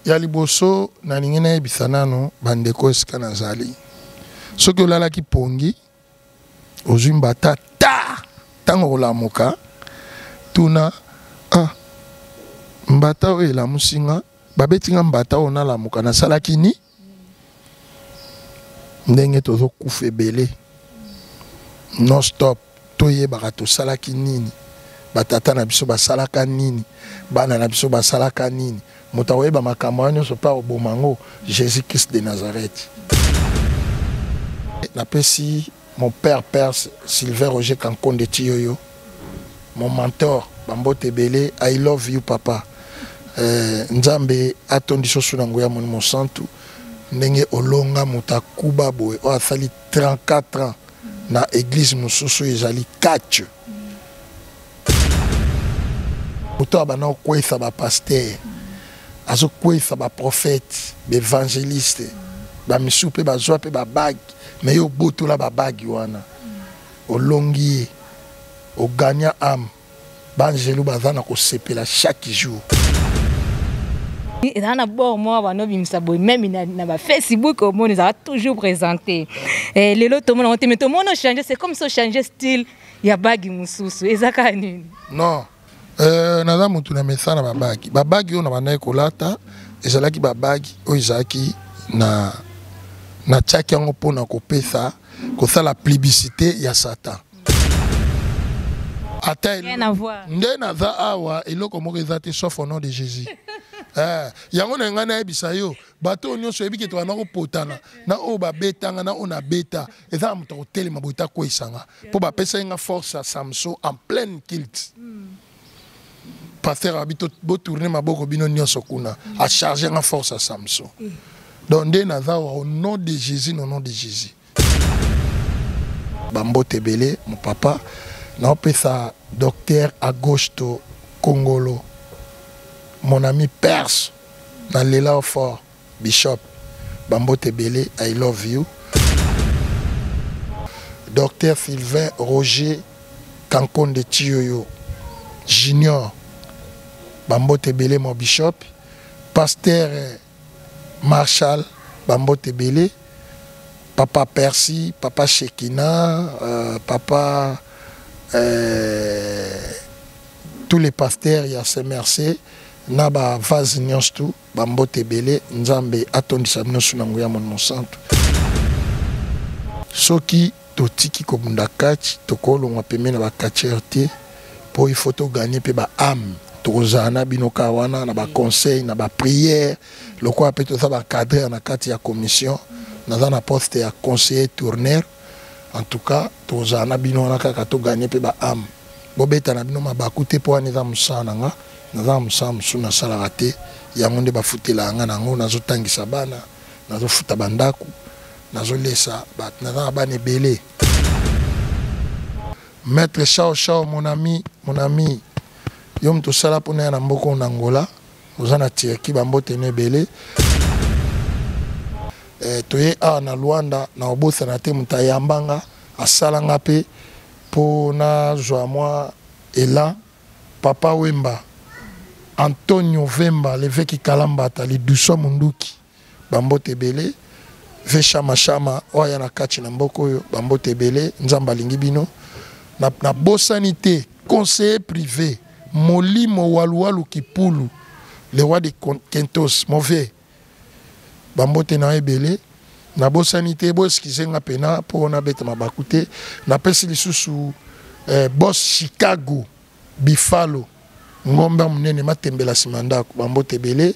Ya liboso, nalingi nayebisa nano bandeko esika nazali. Soki olalaki pongi, ozwi mbata ta ntango okolamuka, tuna ah, mbata oyo elamusi nga, babeti nga mbata oyo nalamuka, nasalaki ni ndenge tozokufa ebele non stop. Toyebaka tosalaki nini, batata na biso basalaka nini, bana na biso basalaka nini. Moto akoyeba makambo wana nyonso mpe akoboma yango, Jésus Christ de Nazareth. Napesi mon père, père Sylvain Roger Kankonde Tiyoyo, mon mentor, bambote ebele. I love you papa. Nzambe atondi soso na nguya Molimo Santu, ndenge olonga moto akuba boye oyo asali 34 ans na église mosusu ezali catch. Moto abanda kokweyisa bapasteur, azokweyisa baprophète, baévangéliste, bamisusu mpe bazwa mpe babague, mais yo obotola babague wana, olongi ye, ogagna âme. Banjelu baza na kosepela chaque jour. Ezala na bord moko banobimisa boye, même na bafacebook omoni ezala toujours présenté. Eh, lelo tomona yango te, mais tomona ochange, c'est comme si ochange style ya bagi mosusu, eza kaka nini? Non, naza motu na mesana. Babagi, babagi oyo na bandaki kolata ezalaki babagi oyo ezalaki na natiaki yango mpona kopesa, kosala publicité ya Satan. Ata nde naza awa, eloko moko eza te sauf au nom de Jésus. Yango na ngai nayebisa yo, bato oyo nyonso oyebi ke tobanda kopotana na oyo babetanga na oyo nabeta, eza na moto akotelema boye takweyisanga mpo bapesaki nga force ya Samson en pleine culte. Pasteur abi botourne maboko bino nyonso kuna, acharge nga force ya Samson. Donc nde naza awa, au nom de Jésus, au nom de Jésus. Bambote ebele, mon papa. Naopesa docteur Agosto Kongolo, mon ami perse, nalela fort, bishop, bambote ebele, I love you. Docteur Sylvain Roger Kankonde Tiyoyo Junior, bambote ebele, mon bishop. Pasteur Marshall, bambote ebele. Papa Percy, papa Shekina, papa tous les pasteurs ya CMRC na ba vase nyonso tu, bambote ebele. Nzambe atondisa bino su na nguya Molimo Santu. Soki totiki kobunda catch, tokolongwa pembeni na bacatcheur te, mpo il faut toganye mpe baâme. Tokozala na bino kaka wana na baconseil, na baprière, lokola mpe toza bacadreur na kati ya commission. Naza na poste ya conseiller tourneur. En tout cas tokozala na bino wana kaka, toganye mpe baâme. Bobeta na bino mabaku te, mpo wana eza mosala na nga. Naza na mosala mosusu nasalaka te, yango nde bafutelaka nga nango. Nazotangisa bana, nazofuta bandako, nazolesa bato, naza na bana ebele. Maître Chao Chao, mon ami, mon ami, yo moto osala mpona ya na mboka na Angola, oza na Turquie, bambote no ebele. Toye awa na Luanda, na obosana te moto ayambanga, asalanga mpe mpo nazwa mwa elan, Papa Wemba, Antonio Vemba, l'évêque Kalambata, Liduswa Munduki, bambote ebele. Ve Shama Shama oyo aya na kati na mboka oyo, bambote ebele. Nzambe alingi bino. Nabosani te conseiller privé Molimo Waluwalu Kipulu, le roi de Kentos, mauvais, bambote na ebele. Nabosani te, boexcuse nga pena mpo nabeta mabaku te. Napesi lisusu boss Chicago Bifalo, ngombe monene matembela nsima ndako, bambote ebele.